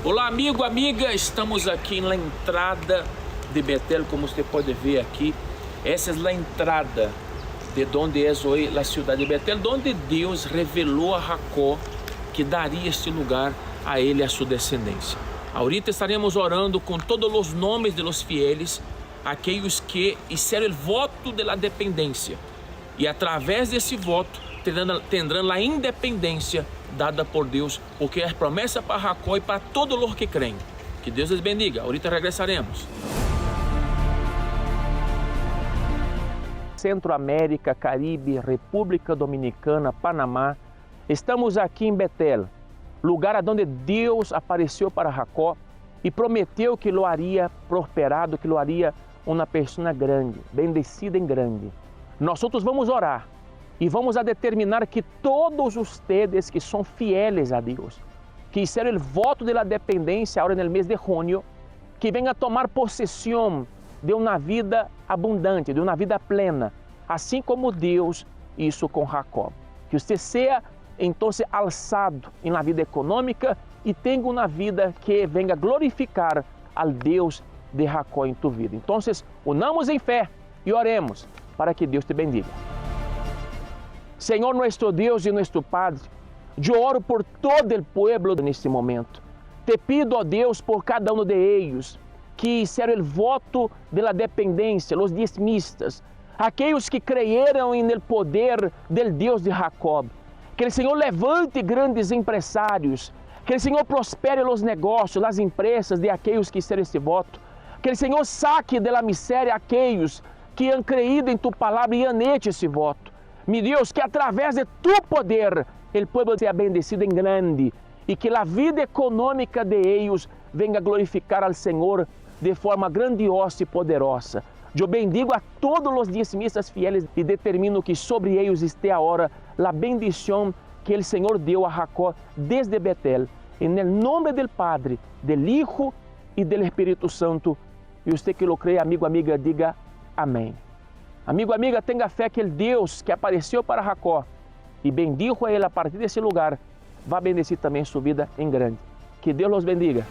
Olá amigo, amiga, estamos aqui na entrada de Betel, como você pode ver aqui. Essa é a entrada de donde é hoje a cidade de Betel, donde Deus revelou a Jacó que daria este lugar a ele e a sua descendência. Ahorita estaremos orando com todos os nomes de los fieles, aqueles que hicieron el voto de la dependência e através desse voto tendrán a independência dada por Deus, porque é promessa para Jacó e para todos os que creem. Que Deus les bendiga. Ahorita regresaremos. Centro-América, Caribe, República Dominicana, Panamá. Estamos aqui em Betel, lugar onde Deus apareceu para Jacó e prometeu que lo haria prosperado, que lo haria uma pessoa grande, bendecida em grande. Nós outros vamos orar e vamos a determinar que todos ustedes que são fieles a Deus, que hicieron el voto de la dependência agora no mês de junho, que venha tomar possessão de uma vida abundante, de uma vida plena, assim como Deus hizo com Jacob. Que você seja então alçado em la vida econômica e tenha uma vida que venga glorificar al Deus de Jacó em tu vida. Então, unamos em fé e oremos para que Deus te bendiga. Senhor nosso Deus e nosso Padre, eu oro por todo o pueblo neste momento. Te pido, ó Deus, por cada um de ellos que hicieron el voto de la dependencia, los diezmistas, aqueles que creyeron en el poder del Deus de Jacob. Que o Senhor levante grandes empresários, que o Senhor prospere os negócios, as empresas de aqueles que hicieron este voto. Que o Senhor saque de la miséria aqueles que han creído em tu palavra e han hecho esse voto. Mi Deus, que através de tu poder, el pueblo seja bendecido em grande e que a vida econômica de ellos venga glorificar al Senhor de forma grandiosa e poderosa. Eu bendigo a todos os diezmistas fieles e determino que sobre eles esteja agora a bendição que o Senhor deu a Jacó desde Betel. Em nome del Padre, del Hijo e del Espírito Santo. E você que lo crê, amigo, amiga, diga amém. Amigo, amiga, tenha fé que o Deus que apareceu para Jacó e bendijo a ele a partir desse lugar, vai bendecir também sua vida em grande. Que Deus los bendiga.